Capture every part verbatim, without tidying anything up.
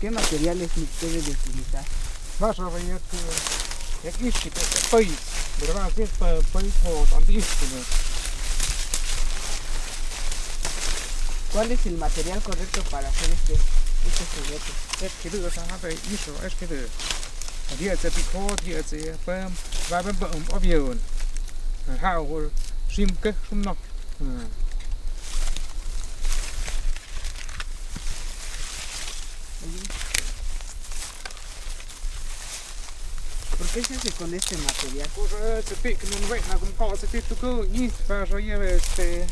¿Qué materiales se debe de utilizar? Basa ba iyak, eh, iyak iski, pais. Pero ba iyak pa-, pais ho tanti iski, no? ¿Cuál es el material correcto para hacer este, este juguete? Es que tú, o sea, no te hizo, es que tú. Diak se pik ho, diak se pem, ba pem pem avión. Ha, ho, sim ke, sim no. Hmm. ¿Por qué se hace con este material? Ko, eh, se pik, nun wet, na, kum ko, se pik, tuku, ni, ba, so, ye, este,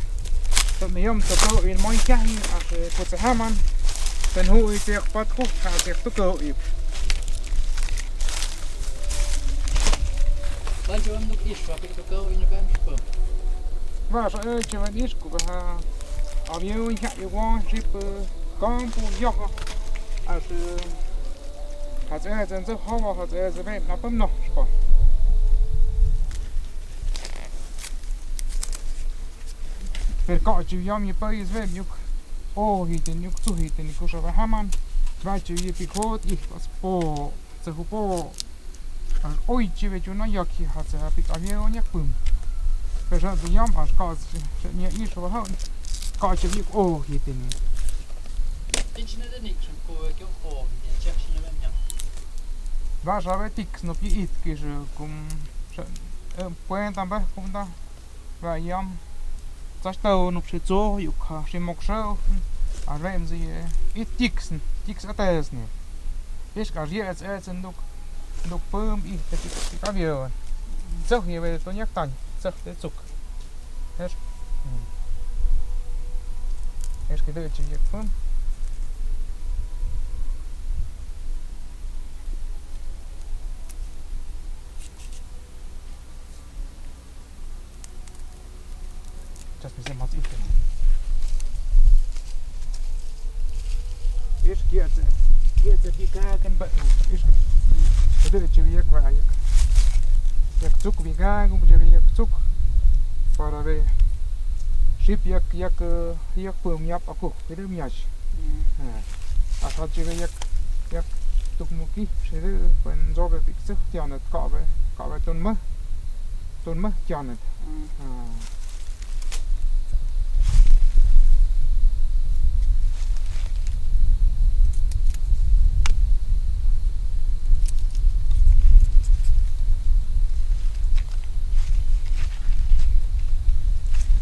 so, mi yom, tuku, in, mo, in, kia, in, a, se, ko, se, haman, ten, hu, i, se, pat, ko, ha, se, tuku, i. Ba, so, e, che, wan, is, ko, ba, ha, avión, ha, i, wan, ship, eh, kampu, yoho. As, eh, hats, eh, sen, se, hawa, hats, eh, se, ben, na, pem, no, shpa. Per ko, che, yom, ye, pa, is, ben, yuk. O, hiten, yuk, tsu, hiten, yuk, so, ba, haman. Ba, che, ye, pi, kot, i, pas, po. Tsehu po. As oi, che, be, chu, na, yak, hi, ha, se, ha, pik, avión, yak, pum. Pe, sa, te, yam, as, ka, se, se, nia, i, so, ha, ka, che, yak, o, hi, te, ni. Ba, sa, be, tik, no, pi, it, ki, se, kum, se, eh, puenta, ba, kum, ta. Ba yam. Tsas tau nuk si tso yuk ha si mok sau. A rem si, eh, i tiks, tiks atas ni. Is ka ria ets ets nduk, nduk pum i te tik, tik avión. Tsok ye be to nyak tan, tsok te tsuk. Es. Hmm. Es ke de chi yak pum. Just mi se mas ikan. Is kiat se, kiat se bika kan ba, is. Ito chi yak ba yak. Yak tsuk bika, kum chi yak tsuk. Para be. Sip yak, yak, eh, yak pum yap aku. Pero mias. Mm. Ah. Asa chi be yak, yak tuk muki, sede, pen jobe pik se, tianet ka be, ka be tun ma, tun ma, tianet. Mm. Ah.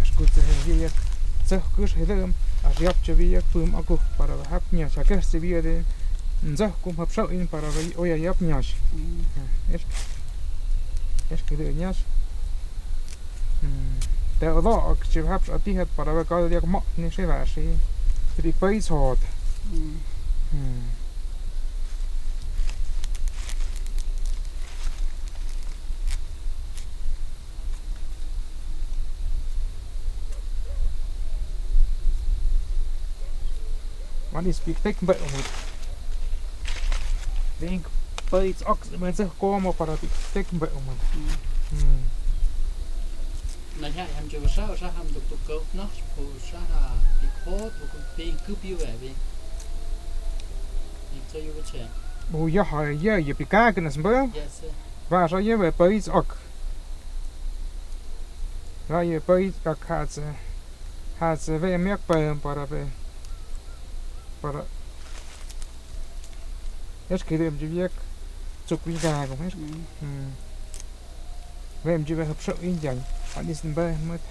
As kut se he yak, se kus he dem, as yap che yak pum aku para hap nias, a kes se de, nzah kum hap sau in para oya yap nias. Mm. Es, es ke de nias. Hmm. Te odo ak chip hap atihat para be kal diak mo ni se ba si. Tri pais hot. Hmm. Hmm. Wan is pik tek mbe umut. Ding pais ox men se komo para pik tek mbe umut. Hmm. Hmm. Na ya ham jo sa sa ham duk duk ko na ko sa ha pik hot ko pin kup yu be. Ni so yu che. Bu ya ha ya ya pika ke nas mbe. Yes, sir. Ba sa ya be pais ox. Ba ya pais ox ha se. Ha se be miak pa para be. Para. Ierski, reemki biek. Tsuk biek ko, ierski. Mm. Mm. Reemki biek hapsuk in jan. Anis mbah mot.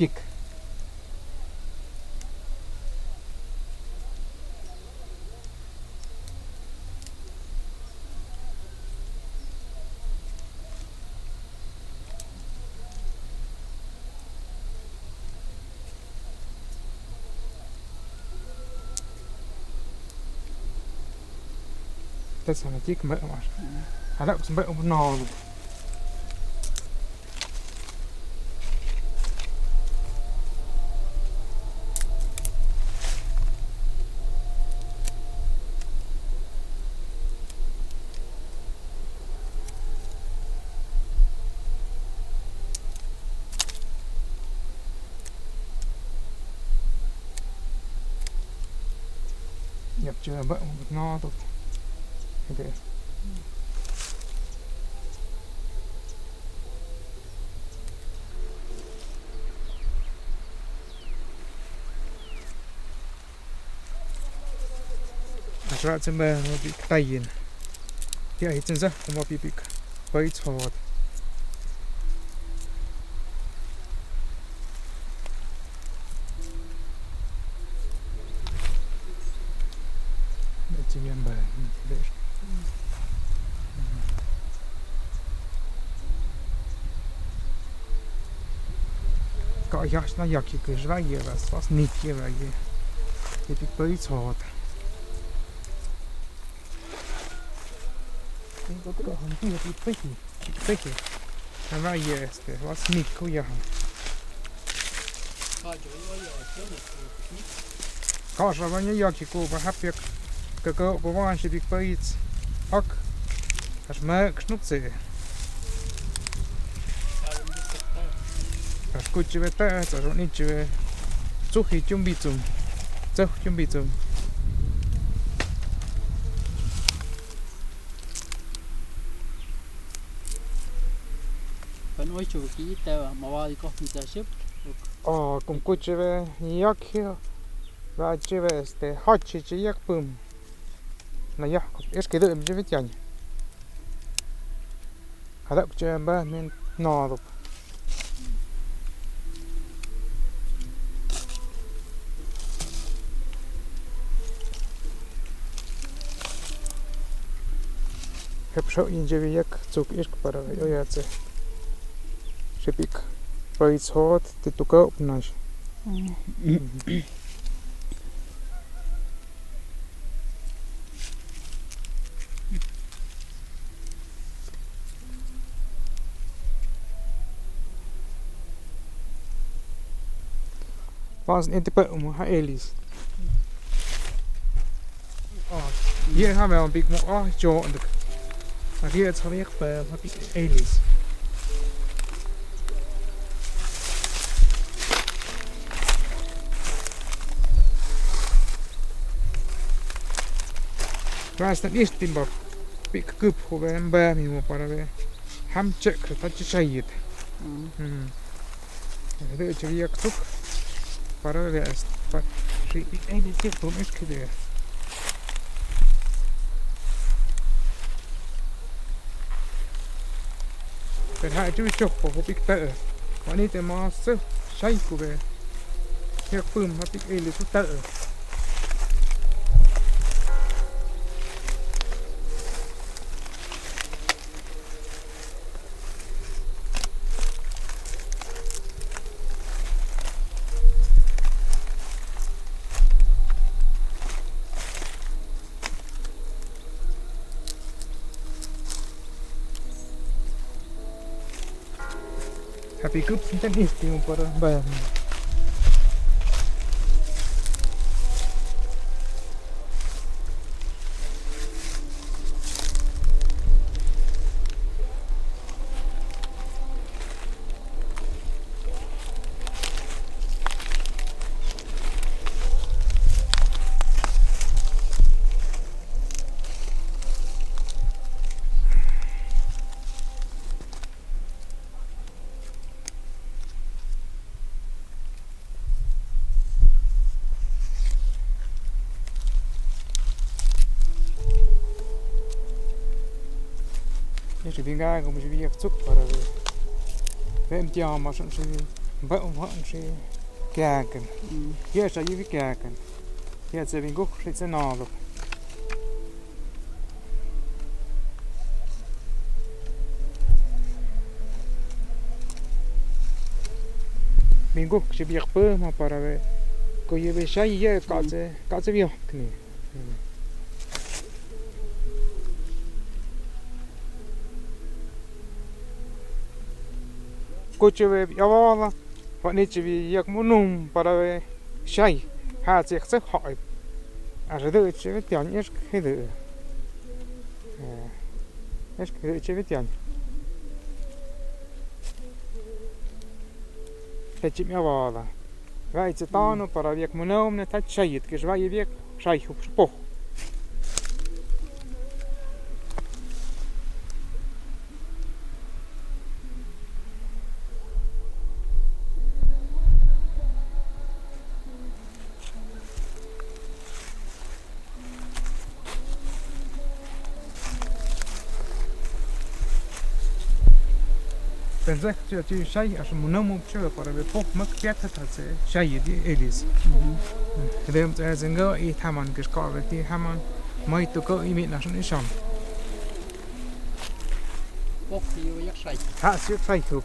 Tik. Tes hana tik mbah mar. Hana kus mbah um no. Yap, tsi ba, no, to. Ede. Asra tsemba mo bik tayin. Tia hitsen sa, mo bik bik. Bai tsoot. Tia tsemba. Ka yas na yak ki kus ba ye bas, bas nik ye ba ye. Ye bik bai tsoot. Ka hong ki bik bai ki, bik bai ki. Na ba ye este, bas nik ko ya hong. Ka sa ba nia yak ki ko ba hap yak. Ka ko ko ba si bik bai tsoot. Ak. As ma ksnuk tse. As kutsi beta, as ronitsi be. Tsuhi tsumbitsum. Tsuh tsumbitsum. Pan oi chu ki ta ma wa di ko mi ta sip. O, kum kutsi be, yak hio. Ba tsi be, este, hotsi tsi yak pum. Na ya, es ke do em tsi be tian. Hadap tsi ba min no do. Hep so in tsi be yak tsuk isk para yo ya tse. Sipik. Bai tsoot ti tukau pnash. Mm. Pas ni tipe mo ha elis. O, ye ha me bik mo, o, jo, nduk. Aki et sa bik pe, ha bik elis. Ras na is timbab. Bik kup ho be, mba mi mo para be. Ham check, ta chi sayit. Mm. Mm. Ede tsi yak tuk. Para be as, pa, ri, i, e, di, tsi, pum, is, kede. Pero ha, tsi, chok, po, ho, bik, ta, e. Wa ni te mas, sai, ku, be. Yak, pum, ha, bik, e, li, su, ta, e. Happy group, sinten is, yung para ba. Sipingkakú, sipiyaktsuk para we. Pemtiama son si, pemtiama son si kiakan. Mm. Ia sa iwi kiakan. Ia se pingkuk si se naluk. Pingkuk sipiyakpema para we. Ko ia we sai ia ka se, ka se piak ni. Ko se we iavala, wa ni se we iyak munum para we sai, ha se iyak se haip. Ar se du se we tian, iyak se du. Eh, iyak se du se we tian. Te se mi iavala. Wai se tano para wiak munum ne ta saiit, ke wai wiak sai huk sepo. Pensé ke ti sai, ar se munum mo se para we pok mak piat ta se sai di elis. Mhm. Dem se ngoi i taman ke skor ti taman. Mai to ko i mi na son i son. Pok ti iyak sai. Ha, iyak sai tu.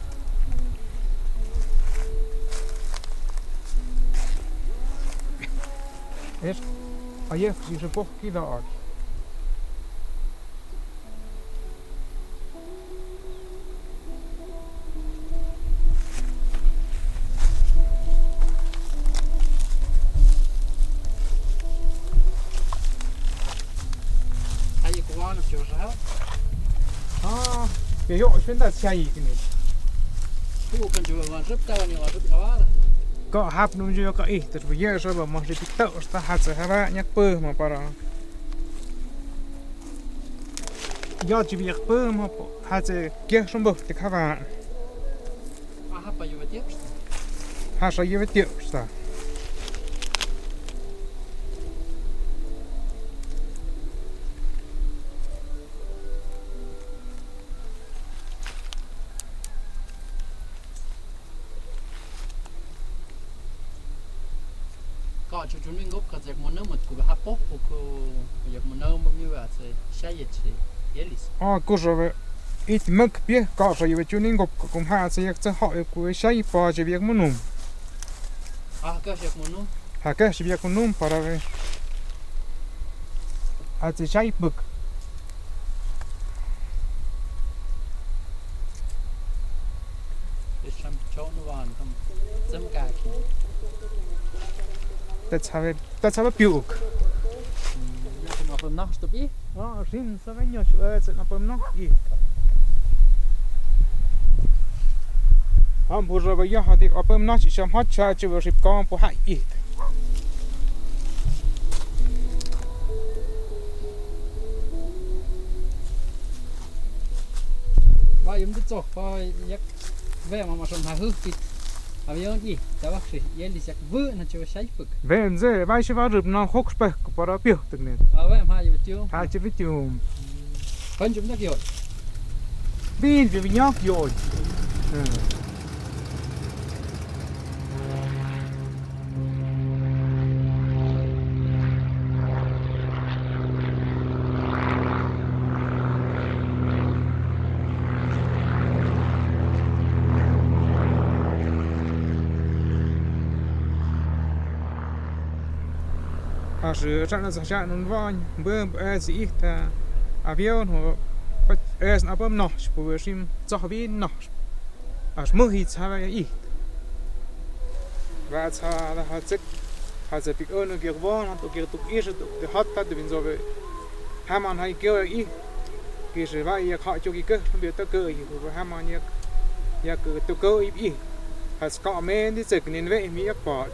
Es, aye, si se pok ki da art. Aye, kuan of Joseph. Ah, ke yo, sienta sai kini. Ko hap num yo ka ih, tas bia sa ba mas di pito, sta ha se haba nyak pema para. Ia, si biak pema po, ha se kiak sombo te kava. Aha, pa iba tiak sta. Ha sa iba tiak sta. Ka, chu chu ni ngop ka tek mo na mot ku ha po, ku yak mo na mo mi wa se, sha ye che, ye lis. Ah, ku sa we, it mek pie, ka sa ye we chu ni ngop ka kum ha se yak se ha ye ku sha ye pa che biak mo num. Ah, ka sha yak mo num. Ha ke si biak mo num para we. Ha se sha ye puk. Tes sam chon wan kam. Sam ka ki. That's how it, that's how it piuk. Nya kam apem nah stop i. Ah, rin sa we nyo, eh, sa apem nah i. Ham pura ba ya hati apem nah si sam hat sa chu we sip kam pu ha i. Wa yum di tsoh, pa yak we ma ma som ha hu ki. Avion i, ta wa si, yen di yak bu na chu sha ye puk. Ven ze, wa si wa rup na hok spek, para piuh tek net. A we ma yu chu. Ha chu pi chu. Pan chu na kio. Bin, bin, bin, nyok, yo. Hmm. Ar se sa na sa sha nun wan, bum, eh, si ih ta. Avión ho, pa, eh, na pum noh, si pu sim, sa ha bin noh. Ar se muhi sa wa ih. Wa sa la ha sek, ha se pik ono kiak wan, ha tuk kiak tuk is, tuk kiak hot, ta de bin so we. Haman hai kio ih. Ki se wa yak ha chok i ke, bi ta ke ih, wa haman yak, yak tuk ke ih. Ha se ka men di sek nin we mi yak pa.